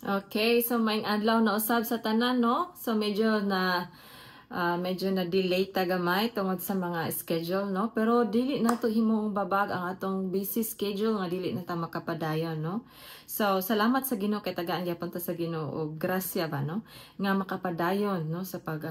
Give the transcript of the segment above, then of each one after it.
Okay, so maayong adlaw na usab sa tanan, no? So medyo na delay ta gamay tungod sa mga schedule, no? Pero dili na to himong babag ang atong busy schedule nga dili na ta makapadayon, no? So salamat sa Ginoo kay tagaan gyapon ta sa Ginoo og grasya ba, no? Nga makapadayon, no, sa pag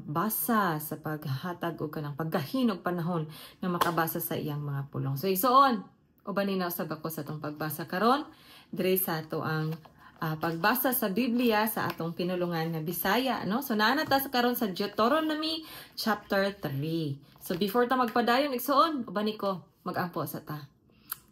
basa, sa paghatag og kanang paggahin og panahon nga makabasa sa iyang mga pulong. So igsoon, uban na usab ako sa atong pagbasa karon diri sa ato ang pagbasa sa Biblia sa atong pinulungan nga Bisaya, no? So naa na ta sa karon sa Deuteronomy chapter 3. So before ta magpadayon, igsoon, uban ko magampo sa ta.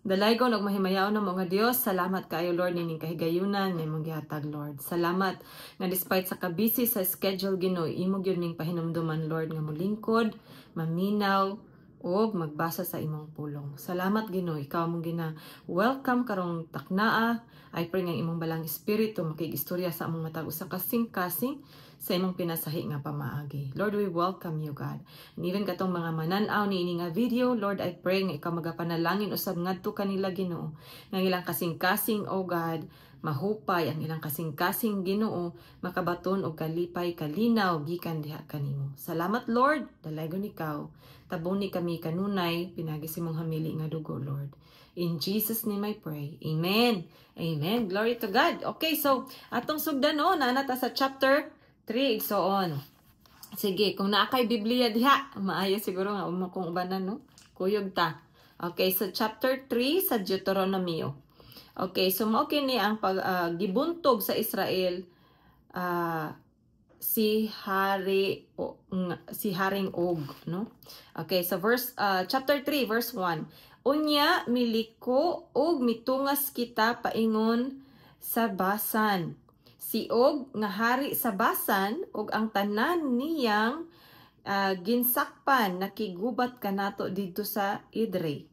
Dalaygon og mahimayaon namo nga Dios, salamat kaayo, Lord, nining kahigayunan nga imong gihatag, Lord. Salamat nga despite sa kabisi sa schedule, Ginoo, imo gyud ning pahinumduman, Lord, nga molingkod, maminaw ug magbasa sa imong pulong. Salamat, Ginoo, ikaw among gina welcome karong taknaa. I pray nga imong Balaang Espiritu makig-istorya sa among matag usa ka kasing sa imong pinasahi nga pamaagi. Lord, we welcome you, God. And even katong mga manan-aw niini nga video, Lord, I pray nga ikaw magapanalangin usab ngadto kanila, Ginoo. Nga ilang kasing-kasing, O God, mahupay ang ilang kasing-kasing, Ginoo, makabaton og kalipay, kalinaw gikan diha kanimo. Salamat, Lord, dalaygon ikaw. Tabuni kami kanunay pinaagi sa imong hamili nga dugo, Lord. In Jesus' name I pray. Amen. Amen. Glory to God. Okay, so atong sugdan, no, naa na ta sa chapter 3, igsoon. Sige, kung naa kay Biblia diha, maayo siguro nga umo kung ubanan, no. Kuyog ta. Okay, so chapter 3 sa Deuteronomio. Okay, so mao kini ang pag gibuntog sa Israel si Hari o, si Haring Og, no? Okay, so verse chapter 3 verse 1. Unya miliko og mitungas kita paingon sa Basan. Si Og nga hari sa Basan ug ang tanan niyang ginsakpan nakigubat kanato didto sa Edrei.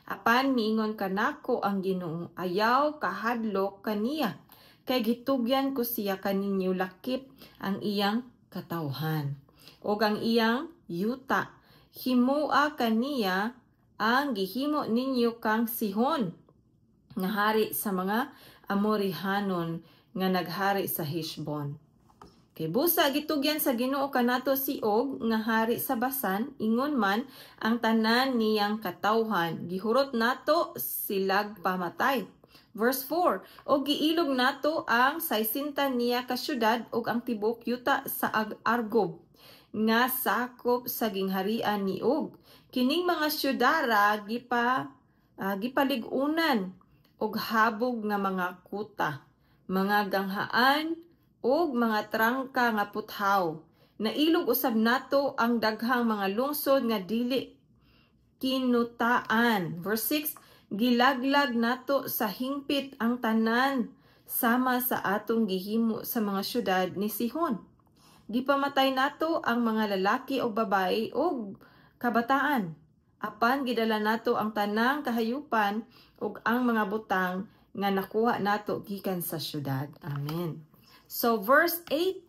Apan miingon kanako ang Ginoo, "Ayaw kahadlok kaniya, kay gitugyan ko siya kaninyo lakip ang iyang katawhan ug ang iyang yuta. Himoa kaniya ang gihimo ninyo kang Sihon nga hari sa mga Amorihanon nga naghari sa Heshbon." Kay busa gitugyan sa Ginoo kanato si Og nga hari sa Basan, ingon man ang tanan niyang katawhan. Gihurot nato silag pamatay. Verse 4, Og giilog nato ang 60 niya ka syudad ug ang tibuok yuta sa Argob nga sakop sa gingharian ni Og. Kining mga syudara gipalig-unan og habog nga mga kuta, mga ganghaan ug mga trangka nga puthaw. Nailog usab nato ang daghang mga lungsod nga dili kinutaan. Verse 6, Gilaglag nato sa hingpit ang tanan sama sa atong gihimo sa mga syudad ni Sihon. Gipamatay nato ang mga lalaki o babae ug kabataan. Apan gidala nato ang tanang kahayupan ug ang mga butang nga nakuha nato gikan sa syudad. Amen. So verse 8.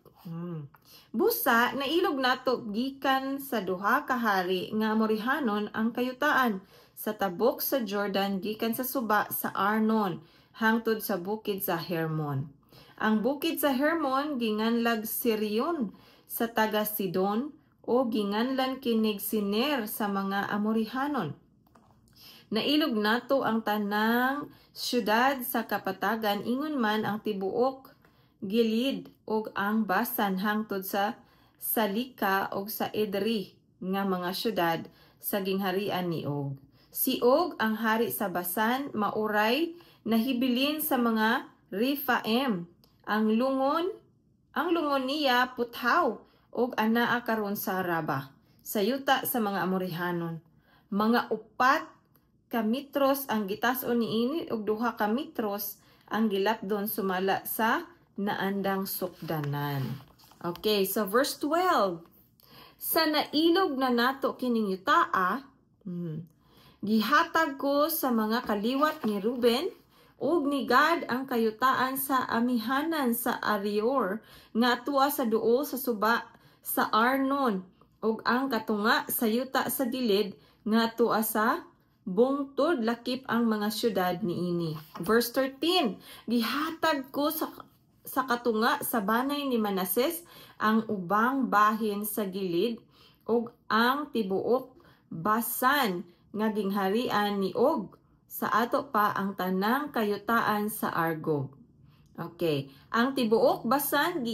Busa nailog nato gikan sa duha ka hari nga Amorihanon ang kayutaan sa tabok sa Jordan gikan sa suba sa Arnon hangtod sa bukid sa Hermon. Ang bukid sa Hermon ginganlag Sirion sa taga Sidon o ginganlan kinig Senir sa mga Amorihanon. Nailog nato ang tanang syudad sa kapatagan, ingon man ang tibuok Gilead ug ang Basan hangtod sa Salika ug sa Edrei nga mga syudad sa gingharian ni Og. Si Og ang hari sa Basan mauray nahibilin sa mga Rephaim. Ang lungon niya puthaw ug anaa karon sa Raba sa yuta sa mga Amorihanon. Mga 4 ka metros ang gitas-on niini ug 2 ka metros ang gilapdon sumala sa naandang sukdanan. Okay, so verse 12. Sa nailog na nato kining yutaa, gihatag ko sa mga kaliwat ni Ruben ug ni Gad ang kayutaan sa amihanan sa Aroer nga tuwa sa duol sa suba sa Arnon ug ang katunga sa yuta sa Gilead nga tuwa sa bungtod lakip ang mga syudad niini. Verse 13, gihatag ko sa katunga sa banay ni Manases ang ubang bahin sa Gilead ug ang tibuok Basan nga gingharian ni Og, sa ato pa ang tanang kayutaan sa Argob. Okay, ang tibuok Basan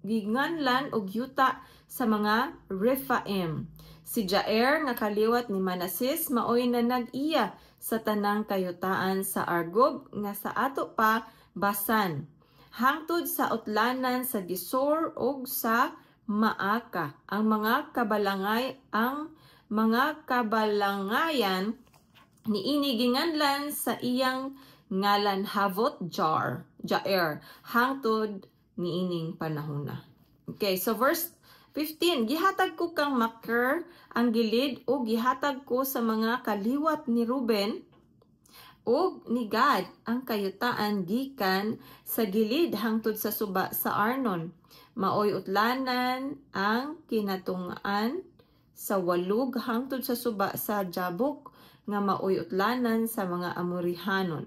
ginganlan og yuta sa mga Rephaim. Si Jair nga kaliwat ni Manases maoy na nag-iya sa tanang kayutaan sa Argob nga sa ato pa Basan, hangtod sa utlanan sa Gesur ug sa Maaca. Ang mga kabalangayan niini ginganlan sa iyang ngalan Havot Jair hangtod niining panahona. Okay, so verse 15, gihatag ko kang Makir ang Gilead ug gihatag ko sa mga kaliwat ni Ruben ug ni Gad ang kayutaan gikan sa Gilead hangtod sa suba sa Arnon. Maoy utlanan ang kinatungaan sa walog hangtod sa suba sa Jabok nga maoy utlanan sa mga Amorihanon.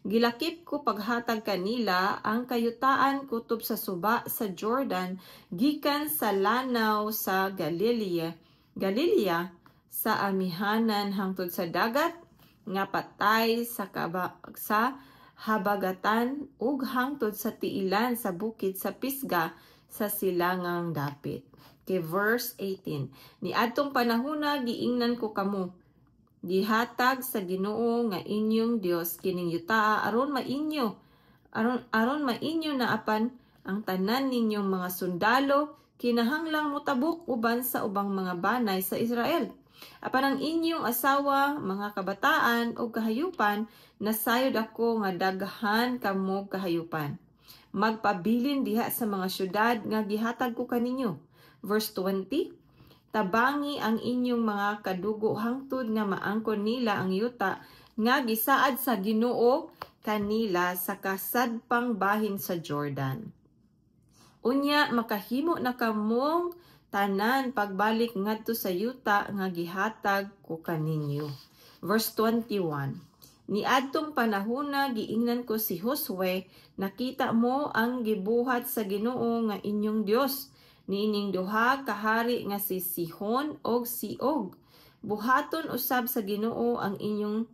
Gilakip ko paghatag kanila ang kayutaan kutob sa suba sa Jordan gikan sa lanaw sa Galilea sa amihanan hangtod sa dagat nga patay sa habagatan ug hangtod sa tiilan sa bukid sa Pisga sa silangang dapit. Okay, verse 18. Niadtong panahona giingnan ko kamo, "Gihatag sa Ginoo nga inyong Dios kining yutaa aron mainyo na, apan ang tanan ninyong mga sundalo kinahanglang motabok uban sa ubang mga banay sa Israel. Apan ang inyong asawa, mga kabataan ug kahayupan, nasayod ako nga daghan kamo kahayupan, magpabilin diha sa mga syudad nga gihatag ko kaninyo." Verse 20, tabangi ang inyong mga kadugo hangtod nga maangkon nila ang yuta nga gisaad sa Ginoo kanila sa kasadpang bahin sa Jordan. Unya makahimo na kamong tanan pagbalik ngadto sa yuta nga gihatag ko kaninyo. Verse 21. Niadtong panahona giingnan ko si Josue, "Nakita mo ang gibuhat sa Ginoo nga inyong Dios niining duha ka hari nga si Sihon og si Og. Buhaton usab sa Ginoo ang ingon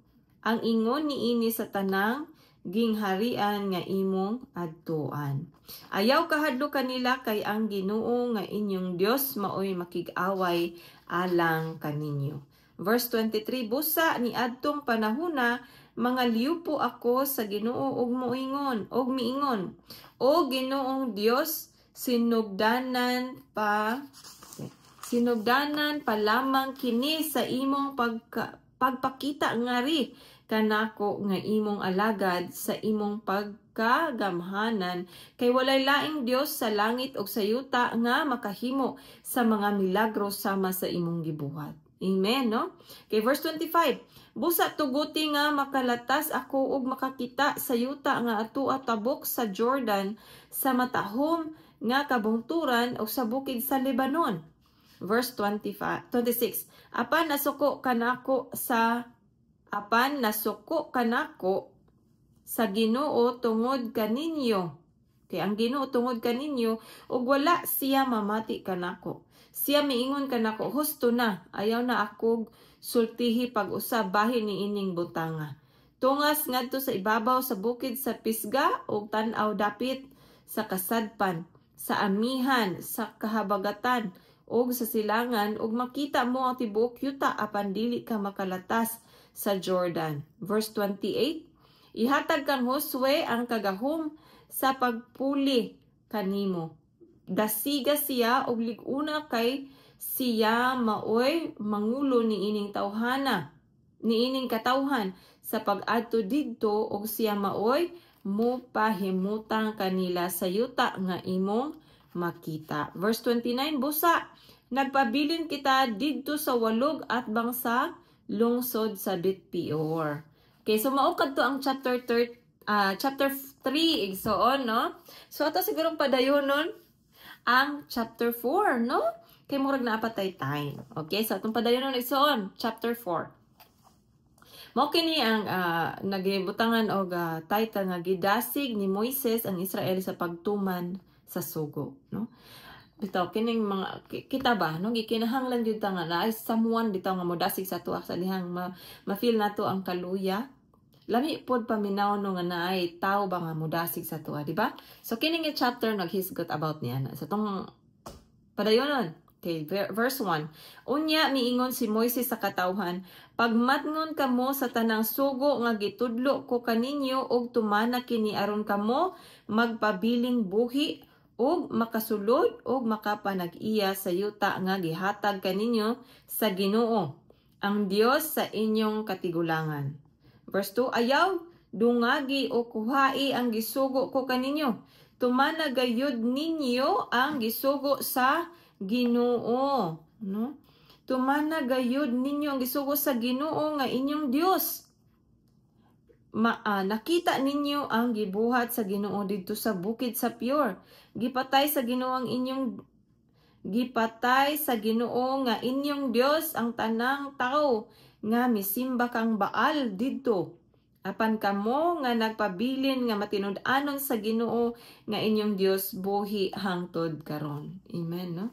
niini sa tanang gingharian nga imong adtuan. Ayaw kahadlok kanila kay ang Ginoo nga inyong Dios maoy makig-away alang kaninyo." Verse 23, busa niadtong panahona mga liupo ako sa Ginoo og miingon, "O Ginoong Dios, sinugdanan pa lamang kini sa imong pagpakita ngari kanako nga imong alagad sa imong pagkagamhanan, kay walay laing Dios sa langit ug sa yuta nga makahimo sa mga milagro sama sa imong gibuhat." Amen, no? Okay, verse 25. Busa tuguti nga makalatas ako ug makakita sa yuta nga atua tabok sa Jordan sa matahom nga kabungturan o sa bukid sa Lebanon. Verse 25, 26. Apan nasuko kanako sa Ginoo tungod kaninyo. Kay ang Ginoo tungod kaninyo ug wala siya mamati kanako. Siya miingon kanako, "Husto na, ayaw na akog sultihi pag-usab bahin niining butanga. Tungas ngadto sa ibabaw sa bukid sa Pisga ug tan-aw dapit sa kasadpan, sa amihan, sa kahabagatan ug sa silangan ug makita mo ang tibuok yuta, apan dili ka makalatas sa Jordan." Verse 28, ihatag kang Josue ang kagahom sa pagpuli kanimo. Dasiga siya og lig-una kay siya maoy mangulo niining tawhana, niining katawhan sa pag-adto didto og siya maoy mopahimutang kanila sa yuta nga imong makita. Verse 29, busa nagpabilin kita didto sa walog atbang sa lungsod sa Bet Peor. Okay, so mao kadto ang chapter 3 igsoon, no? So ato sigurong padayonon ang chapter 4, no? Kay murag naa pa tay time. Okay, so atong padayon, igsoon, chapter 4. Mao kini ang nagibutangan og title nga "Gidasig ni Moises ang Israel sa pagtuman sa sugo", no? Bitaw kining mga kita ba, no, gikinahanglan gyud ta nga naay someone bitaw nga modasig sa ato sa dihang ma-feel nato ang kaluya. Lami pod paminaw, no, nga naay tao ba nga modasig sa ato, di ba? So kini nga chapter naghisgot about niya na. Sa tong padayonon. Okay, verse 1. Unya miingon si Moises sa katawhan, "Pagmatngon kamo sa tanang sugo nga gitudlo ko kaninyo ug tumana kini aron kamo magpabiling buhi ug makasulod ug makapanag-iya sa yuta nga gihatag kaninyo sa Ginoo, ang Dios sa inyong katigulangan." Verse 2, "Ayaw dungagi o kuhai ang gisugo ko kaninyo. Tumana gayud ninyo ang gisugo sa Ginoo", no? "Tumana gayud ninyo ang gisugo sa Ginoo nga inyong Dios. Nakita ninyo ang gibuhat sa Ginoo didto sa bukid sa Peor. Gipatay sa Ginoo nga inyong Dios ang tanang tao nga misimba kang Baal didto. Apan kamo nga nagpabilin nga matinud-anon sa Ginoo nga inyong Dios buhi hangtod karon." Amen, no?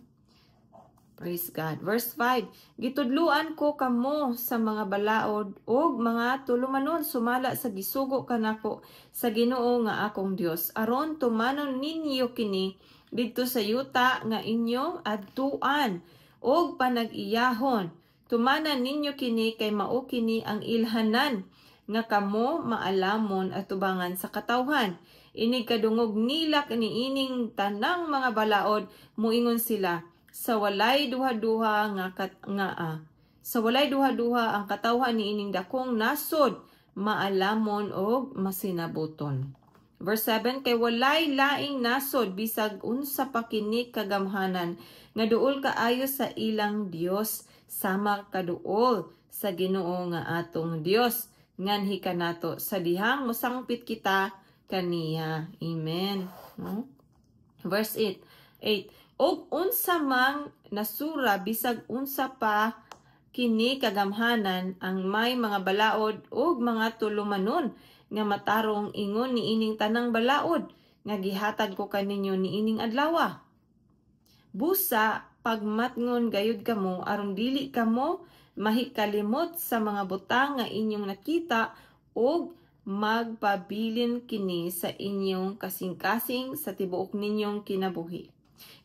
Praise God. Verse 5, "Gitudluan ko kamo sa mga balaod ug mga tulumanon sumala sa gisugo kanako sa Ginoo nga akong Dios aron tumanon ninyo kini didto sa yuta nga inyong adtuan ug panag-iyahon. Tumanan ninyo kini kay mao kini ang ilhanan nga kamo maalamon atubangan sa katawhan." Inig kadungog nila kaniining tanang mga balaod, muingon sila, "Sa walay duha-duha ang katawhan niining dakong nasod maalamon og masinabuton." Verse 7, "Kay walay laing nasod bisag unsa pa kini kagamhanan nga duol kaayo sa ilang Dios sama kaduol sa Ginoo nga atong Dios nganhi kanato sa dihang mosangpit kita kaniya." Amen. No? Verse 8. 8. "Og unsa mang nasura bisag unsa pa kini kagamhanan ang may mga balaod ug mga tulumanon nga matarong ingon niining tanang balaod nga gihatag ko kaninyo niining adlawa. Busa pagmatngon gayud kamo aron dili kamo mahikalimot sa mga butang nga inyong nakita ug magpabilin kini sa inyong kasing-kasing sa tibuok ninyong kinabuhi.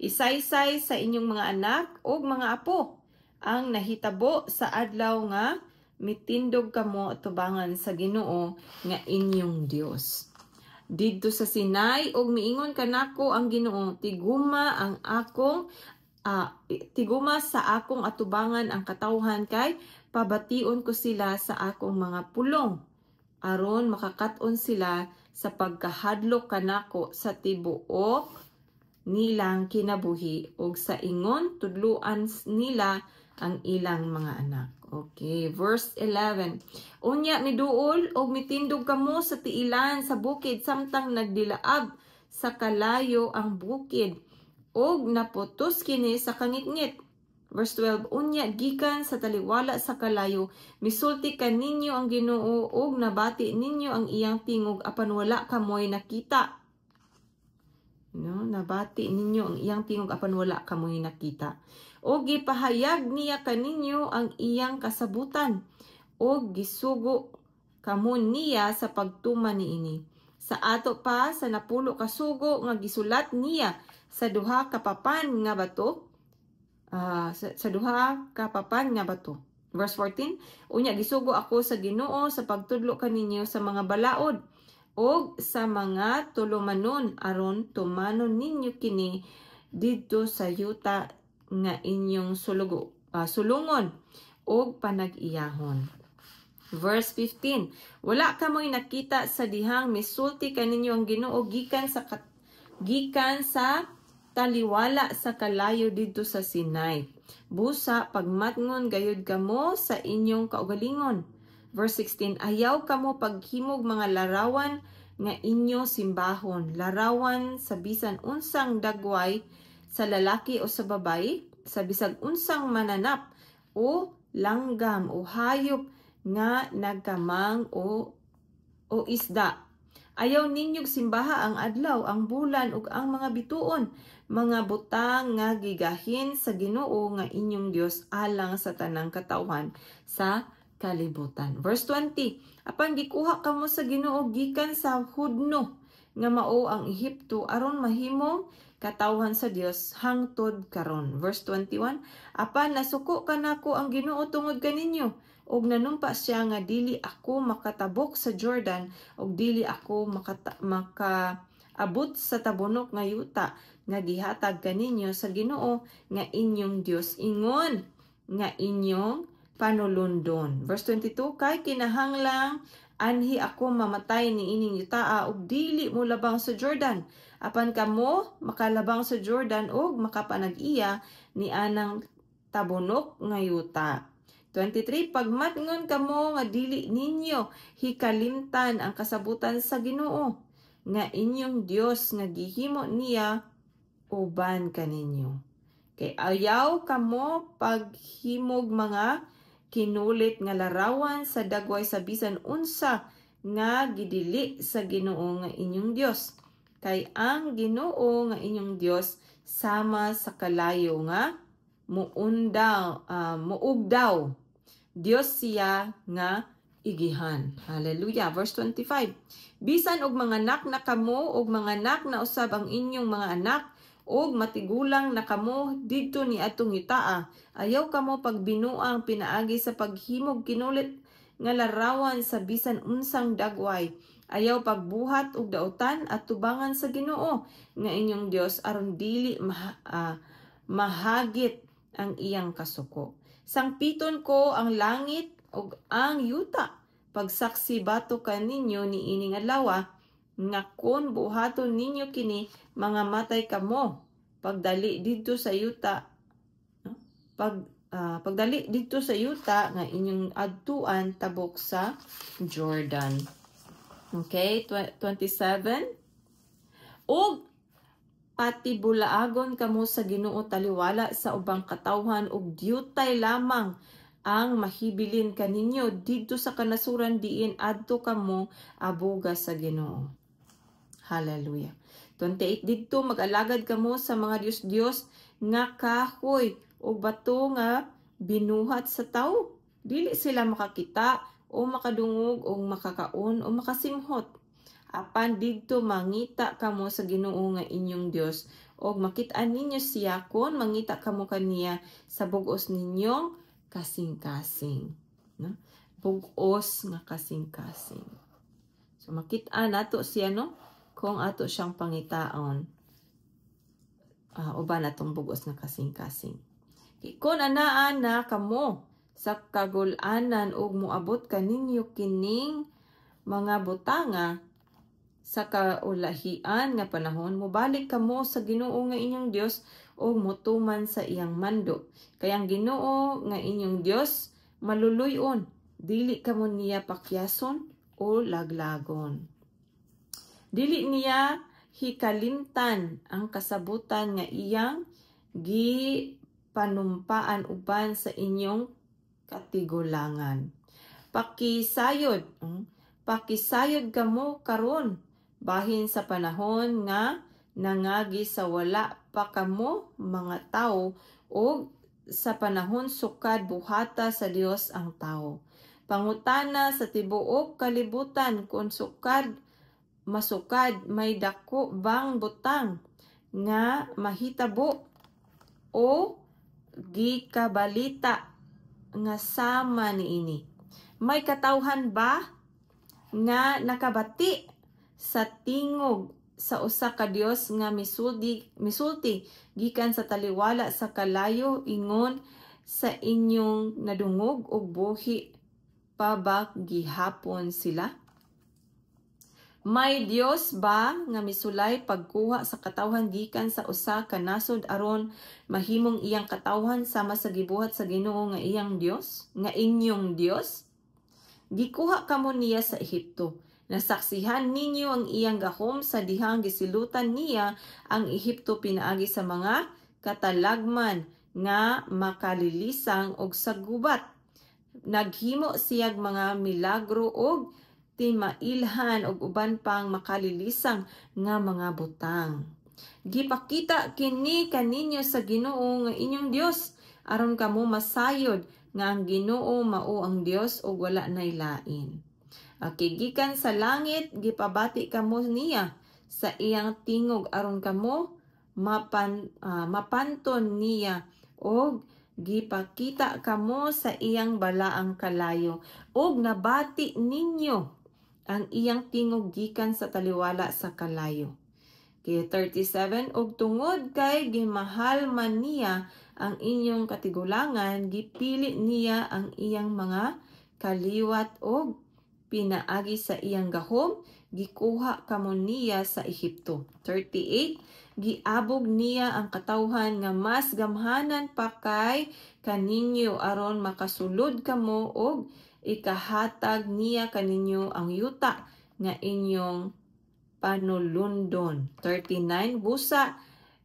Isaysay sa inyong mga anak ug mga apo ang nahitabo sa adlaw nga mitindog kamo atubangan sa Ginoo nga inyong Dios didto sa Sinai ug miingon kanako ang Ginoo, 'Tiguma sa akong atubangan ang katawhan kay pabation ko sila sa akong mga pulong aron makakat-on sila sa pagkahadlok kanako sa tibuok nilang kinabuhi ug sa ingon tudluan nila ang ilang mga anak." Okay, verse 11. "Unya miduol og mitindog kamo sa tiilan sa bukid samtang nagdilaab sa kalayo ang bukid ug naputos kini sa kangitngit." Verse 12, "Unya gikan sa taliwala sa kalayo misulti kaninyo ang Ginoo ug nabati ninyo ang iyang tingog apan wala kamoy nakita." No, nabati ninyo ang iyang tingog apan wala kamoy nakita. "O gipahayag niya kaninyo ang iyang kasabutan o gisugo kamo niya sa pagtuman niini. Sa ato pa sa 10 ka sugo nga gisulat niya sa duha ka papan nga bato, sa duha ka papan nga bato." Verse 14, "Unya gisugo ako sa Ginoo sa pagtudlo kaninyo sa mga balaod og sa mga tulumanon aron tumanon ninyo kini didto sa yuta nga inyong sulungon og panag-iyahon." Verse 15, "Wala kamoy nakita sa dihang misulti kaninyo ang Ginoo gikan sa taliwala sa kalayo didto sa Sinai. Busa pagmatngon gayud kamo sa inyong kaugalingon." Verse 16, "Ayaw kamo paghimog mga larawan nga inyo simbahon, larawan sa bisan unsang dagway sa lalaki o sa babayi, sa bisag unsang mananap o langgam o hayop nga nagkamang o isda. Ayaw ninyog simbaha ang adlaw, ang bulan ug ang mga bituon, mga butang nga gigahin sa Ginoo nga inyong Dios alang sa tanang katawhan sa kalibutan. Verse 20, apan gikuha kamo sa Ginoo gikan sa hudno nga mao ang Ehipto aron mahimong katawhan sa Dios hangtod karon. Verse 21, apan nasuko kanako ang Ginoo tungod kaninyo ug nanumpa siya nga dili ako makatabok sa Jordan ug dili ako makaabot sa tabunok nga yuta nga gihatag kaninyo sa Ginoo nga inyong Dios ingon nga inyong panulundon. Verse 22, kay kinahanglang anhi ako mamatay ni ining yutaa ug dili mo labang sa Jordan. Apan kamo makalabang sa Jordan ug makapanag-iya ni anang tabunok nga yuta. 23, pagmatngon kamo nga dili ninyo hikalimtan ang kasabutan sa Ginoo nga inyong Dios nga gihimo niya uban kaninyo. Kay ayaw kamo paghimog mga kinulit nga larawan sa dagway sa bisan unsa nga gidili sa Ginoo nga inyong Dios. Kay ang Ginoo nga inyong Dios sama sa kalayo nga muundaw, muugdaw. Dios siya nga igihan. Hallelujah. Verse 25. Bisan og manganak na kamo og manganak na usab ang inyong mga anak og matigulang na kamo didto ni atong yutaa, ayaw kamo pagbinuang pinaagi sa paghimog kinulit nga larawan sa bisan unsang dagway. Ayaw pagbuhat og dautan at tubangan sa Ginoo nga inyong Dios aron dili mahagit ang iyang kasuko. Sangpiton ko ang langit ug ang yuta. Pagsaksi batok kaninyo ni ining adlaw nga kon buhaton ninyo kini, mga matay kamo pagdali didto sa yuta, no? Pagdali didto sa yuta nga inyong adtuan tabok sa Jordan. Okay, 27. Og patibulaagon kamo sa Ginoo taliwala sa ubang katawhan ug diutay lamang ang mahibilin kaninyo didto sa kanasuran diin adto kamo abuga sa Ginoo. Hallelujah. 28, didto mag-alagad kamo sa mga Dios-Dios nga kahoy o bato nga binuhat sa tawo. Dili sila makakita o makadungog o makakaon o makasimhot. Apan didto mangita kamo sa Ginoo nga inyong Dios og makit-an ninyo siya kon mangita kamo kaniya sa bug-os ninyong kasing-kasing. No? Bug-os nga kasing-kasing. So makit-an nato siya, no, kung ato siyang pangitaon uban atong bug-os nga kasing-kasing. Okay. Kon anaa na kamo sa kagul-anan ug moabot kaninyo kining mga butanga sa kaulahian nga panahon, mobalik kamo sa Ginoo nga inyong Dios ug motuman sa iyang mando. Kay ang Ginoo nga inyong Dios maluluy-on, dili kamo niya pakyason o laglagon. Dili niya hikalimtan ang kasabutan nga iyang gipanumpaan uban sa inyong katigulangan. Pakisayod kamo karon bahin sa panahon nga nangagi sa wala pa kamo mga tawo o sa panahon sukad buhata sa Dios ang tawo. Pangutana sa tibuok kalibutan kung sukad masukad may dako bang butang nga mahitabo o gikabalita nga sama niini. May katawhan ba nga nakabati sa tingog sa usa ka Dios nga misulti gikan sa taliwala sa kalayo ingon sa inyong nadungog og buhi pa ba gihapon sila? May Dios ba nga misulay pagkuha sa katawhan gikan sa usa ka nasod aron mahimong iyang katawhan sama sa gibuhat sa Ginoo nga iyang Dios, nga inyong Dios? Gikuha kamo niya sa Ehipto. Nasaksihan ninyo ang iyang gahom sa dihang gisilutan niya ang Ehipto pinaagi sa mga katalagman nga makalilisang og sa gubat. Naghimo siyag mga milagro og timailhan og uban pang makalilisang nga mga butang. Gipakita kini kaninyo sa Ginoo nga inyong Dios aron kamo masayod nga ang Ginoo mao ang Dios ug wala nay lain. Okay, gikan sa langit gipabati kamo niya sa iyang tingog aron kamo mapanton niya og gipakita kamo sa iyang balaang kalayo ug nabati ninyo ang iyang tingog gikan sa taliwala sa kalayo. Kay 37, og tungod kay gimahal man niya ang inyong katigulangan, gipili niya ang iyang mga kaliwat og pinaagi sa iyang gahom gikuha kamo niya sa Ehipto. 38, giabog niya ang katawhan nga mas gamhanan pa kay kaninyo aron makasulod kamo og ikahatag niya kaninyo ang yuta nga inyong panulundon. 39, busa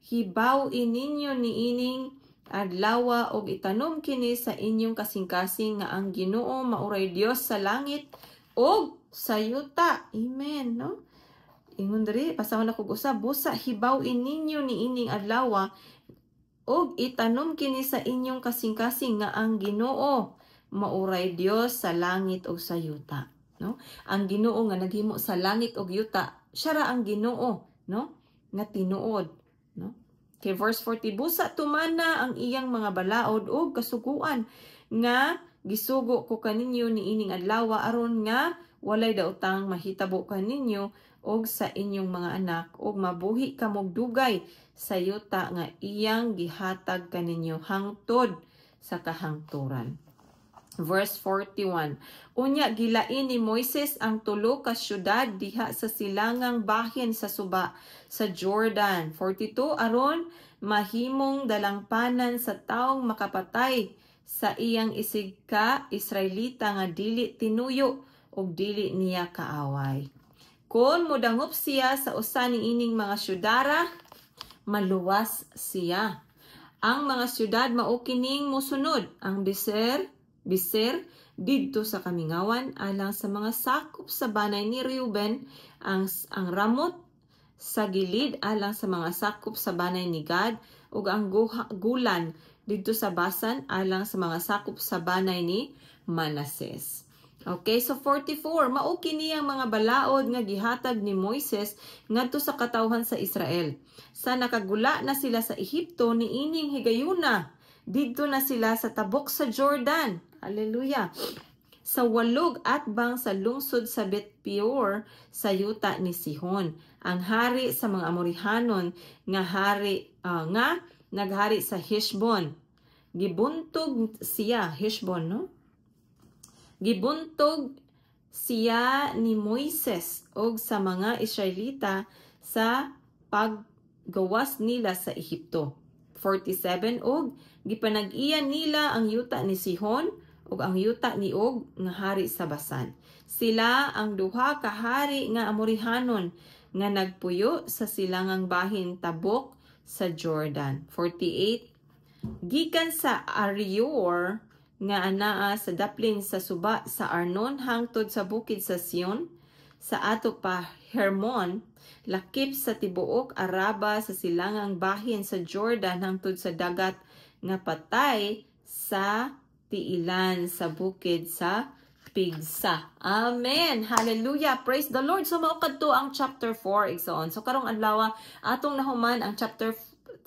hibaw-i ninyo niining adlawa og itanom kini sa inyong kasing-kasing nga ang Ginoo mauray Dios sa langit og sa yuta. Amen, no? Ingon diri, pasahon ako usa, busa hibaw-i ninyo niining adlawa og itanom kini sa inyong kasing-kasing nga ang Ginoo mauray Dios sa langit ug sa yuta, no? Ang Ginoo nga naghimo sa langit ug yuta, siya ra ang Ginoo, no? Nga tinuod, no? Kay verse 40, busa tumana ang iyang mga balaod ug kasuguan nga gisugo ko kaninyo niining adlaw aron nga walay daotang mahitabo kaninyo og sa inyong mga anak ug mabuhi kamog dugay sa yuta nga iyang gihatag kaninyo hangtod sa kahangturan. Verse 41, unya gilain ni Moises ang tulo ka syudad diha sa silangang bahin sa suba sa Jordan. 42, aron mahimong dalangpanan sa taong makapatay sa iyang isig ka Israelita nga dili tinuyo ug dili niya kaaway. Kon modangop siya sa usa niining mga syudara, maluwas siya. Ang mga syudad mao kining mosunod: ang Beser didto sa kamingawan alang sa mga sakop sa banay ni Reuben, ang Ramot sa Gilead alang sa mga sakop sa banay ni Gad, ug ang Gulan didto sa Basan alang sa mga sakop sa banay ni Manases. Okay, so 44, mao kini ang mga balaod nga gihatag ni Moises ngadto sa katawhan sa Israel. Sa nakagula na sila sa Ehipto niining higayuna, didto na sila sa tabok sa Jordan. Hallelujah. Sa walog atbang sa lungsod sa Bet Peor sa yuta ni Sihon, ang hari sa mga Amorihanon nga hari nga naghari sa Heshbon. Gibuntog siya, Heshbon, no? Gibuntog siya ni Moises og sa mga Israelita sa paggawas nila sa Ehipto. 47, og gipanag-iya nila ang yuta ni Sihon ug ang yuta ni Og nga hari sa Basan. Sila ang duha ka hari nga Amorihanon nga nagpuyo sa silangang bahin tabok sa Jordan. 48, gikan sa Arior nga anaa sa daplin sa suba sa Arnon hangtod sa bukid sa Sion sa ato pa Hermon, lakip sa tibuok Araba sa silangang bahin sa Jordan hangtod sa dagat nga Patay sa tiilan sa bukid sa Pigsa. Amen. Hallelujah. Praise the Lord. So mao kadto ang chapter 4, igsoon. So karong adlaw atong nahuman ang chapter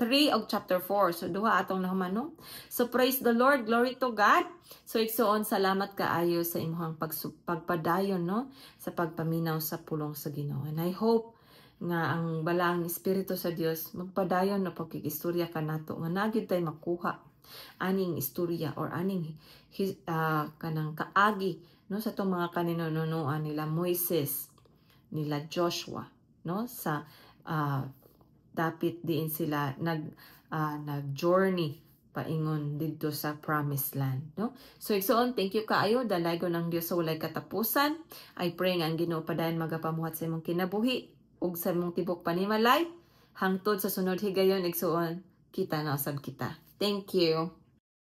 3 og chapter 4. So duha atong nahuman, no. So praise the Lord, glory to God. So igsoon, salamat kaayo sa imong pagpadayon, no, sa pagpaminaw sa pulong sa Ginoo. And I hope nga ang balaang espiritu sa Dios magpadayon na pagkikistorya kanato nga naa gyud tay makuha aning istorya or aning kanang kaagi, no, sa tong mga kaninunuan nila Moises, nila Joshua, no, sa dapit diin sila nag journey paingon didto sa promised land, no? So igsoon, thank you kaayo. Dalaygon ang Dios sa walay katapusan. I pray nga ang Ginoo padayon magapamuhat sa imong kinabuhi ug sa imong tibok panimalay hangtod sa sunod higayon, igsoon. Kita na usab kita. Thank you.